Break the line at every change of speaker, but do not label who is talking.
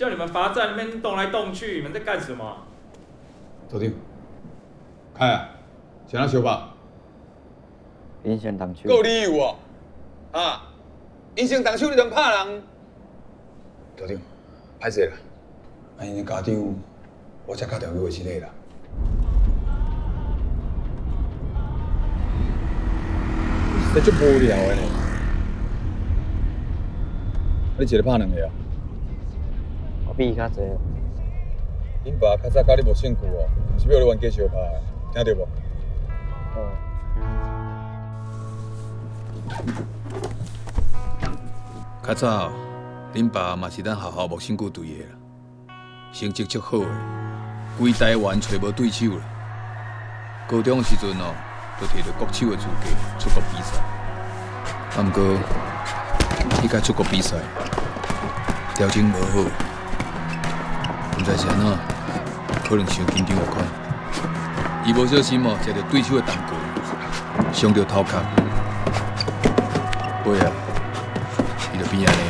叫你們罰站那邊動來動去，你們在幹什麼？
組長，開啊，是按怎相拍？𪜶
先動手。
閣有理由哦？啊，𪜶先動手，你通拍人？組長，歹勢啦，啊，𪜶家長，我才敲電話去話失禮啦。實在足無聊的呢。你一个拍兩个啊？
我比伊較濟。
恁爸較早教你無證據哦，毋是欲予你冤家相拍的，聽著無？
嗯。
較早，恁爸嘛是咱學校木身軀隊的啦，成績足好的，規台灣揣無對手啦。高中的時陣哦，就摕著國手的資格出國比賽。啊，毋過，彼擺出國比賽條件無好，毋知是按怎，可能傷緊張有關。伊無小心哦，食著對手的銅棍，傷著頭殼，尾仔，伊就變按呢啊。